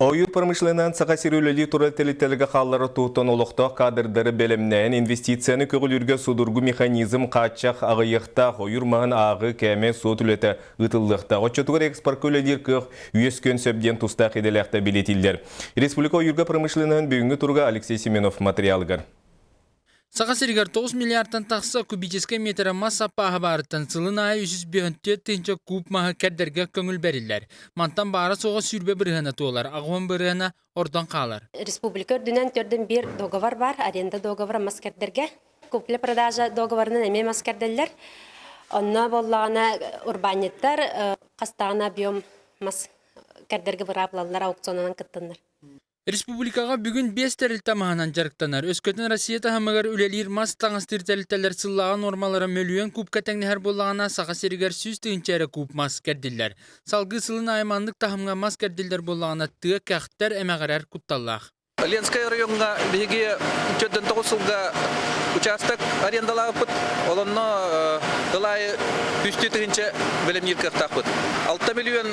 Ойуур промышленноһын Саха сири үлэлии турар тэрилтэлэргэ хаалларар туһуттан олохтоох кадрдары бэлэмнээн инвестицияны көҕүлүүргэ судургу механизм хааччах аҕыйахтаах ойуур маһын ааҕыы кээмэй суот үлэтэ ыытыллыахтаах. Оччотугар экспортка үлэлиир кыах үөскүөн сөп диэн тустаах идэлээхтэр бэлиэтииллэр. Республика ойуурга промышленноһын бүгүҥҥү туруга Алексей Семенов материалыгар. Саха сиригэр 9 миллиардтан тахса кубическай миэтэрэ мас саппааһа баарыттан сылын аайы 354 тыһыынча куб маһы кэрдэргэ көҥүл бэриллэр. Мантан баара-суоҕа 20 бырыһыана туолар, 80 бырыһыана ордон хаалар. Республика үрдүнэн төрдүн биир договор бар, аренда договора мас кэрдэргэ. Купля-продажа договорынан эмиэ мас кэрдэллэр. Онно буоллаҕына урбаанньыттар хастаҕына объем мас кэрдэргэ быраабылаллар аукционунан кыттыннар. Республикаҕа бүгүн биэс тэрилтэ маһынан дьарыктанар. Өскөтүн Россия таһымыгар үлэлиир мас таҥастыыр тэрилтэлэр сыллааҕы нуормалара мөлүйүөн кубка тэҥнэһэр буоллаҕына, Саха сиригэр 100 тыһыынча эрэ куб мас кэрдиллэр. Салгыы сылын аайы маннык таһымҥа мас кэрдиллэр буоллаҕына, тыа кэхтэр, эмэҕирэр кутталлаах. Ленскэй оройуоҥҥа биһиги 49 сылга учаастак арендалаабыппыт. Олонно ыл аайы үстүү тыһыынча бэлэмниир кыахтаахпыт. 6 миллион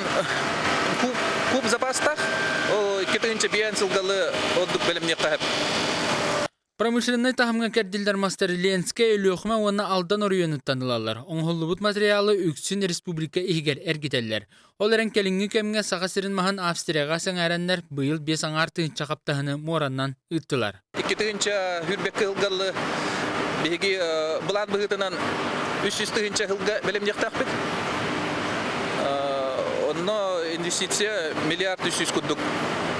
куб, куб запастаах. Ол 2 тыһыынча биэн сылгалы ордук бэлэмниэххэ сөп. Промышленнай таһымҥа кэрдиллэр мастар Ленскэй, Өлүөхүмэ уонна Алдан оройуонуттан ылаллар. Оҥоһуллубут материалы үксүн республика иһигэр эргитэллэр. Ол эрэн кэлиҥҥи кэмҥэ Саха сирин маһын Австрияҕа сэҥээрэннэр быйыл 5,5 тыһыынча хаптаһыны муораннан ыыттылар. 2 тыһыынча сүүрбэккэ сылгаллы биһиги былаан быһыытынан 300 тыһыынча сылга бэлэмниэхтээхпит. Онно инвестиция миллиард 300 курдук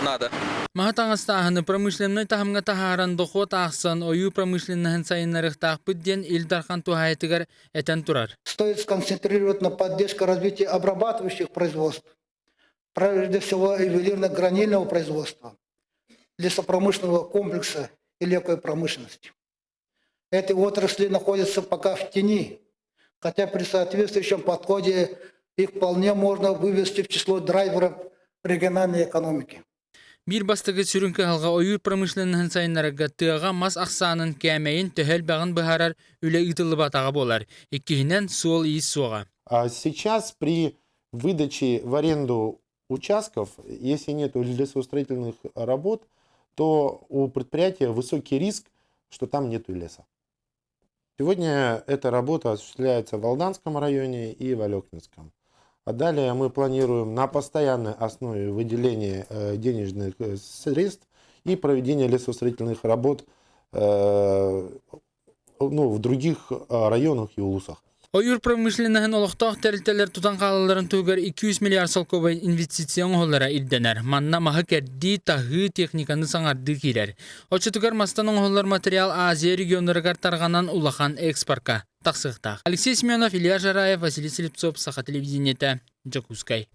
наада. Маһы таҥастааһыны промышленнай таһымҥа таһааран дохуот аахсан ойуу промышленноһын сайыннарыахтаахпыт диэн Ил Дархан туһаайытыгар этэн турар. Стоит сконцентрировать на поддержке развития обрабатывающих производств, прежде всего ювелирно-гранильного производства, лесопромышленного комплекса и легкой промышленности. Эти отрасли находятся пока в тени, хотя при соответствующем подходе их вполне можно вывести в число драйверов региональной экономики. Биир бастакы сүрүн кыһалҕа ойуур промышленноһын сайыннарарга тыаҕа мас ахсаанын кээмэйин төһө элбэҕин быһаарар үлэ ыытыллыбатаҕа буолар. Иккиһинэн, суол-иис суоҕа. А сейчас при выдаче в аренду участков, если нет лесоустроительных работ, то у предприятия высокий риск, что там нету леса. Сегодня эта работа осуществляется в Алданском районе и в Олекминском. А далее мы планируем на постоянной основе выделение денежных средств и проведение лесоустроительных работ ну, в других районах и улусах. Ойуур промышленноһын олохтоох тэрилтэлэр тутан хаалалларын туһугар 200 миллиард солкуобай инвестиция оҥоһуллара ирдэнэр. Манна маһы кэрдии, таһыы, техниканы саҥардыы киирэр. Оччотугар мастан оҥоһуллар материал Азия регионнарыгар тарҕанан улахан экспорка тахсыахтаах. Алексей Семенов, Илья Жараев, Василий Слепцов, Саха телевидениетэ, Дьокуускай.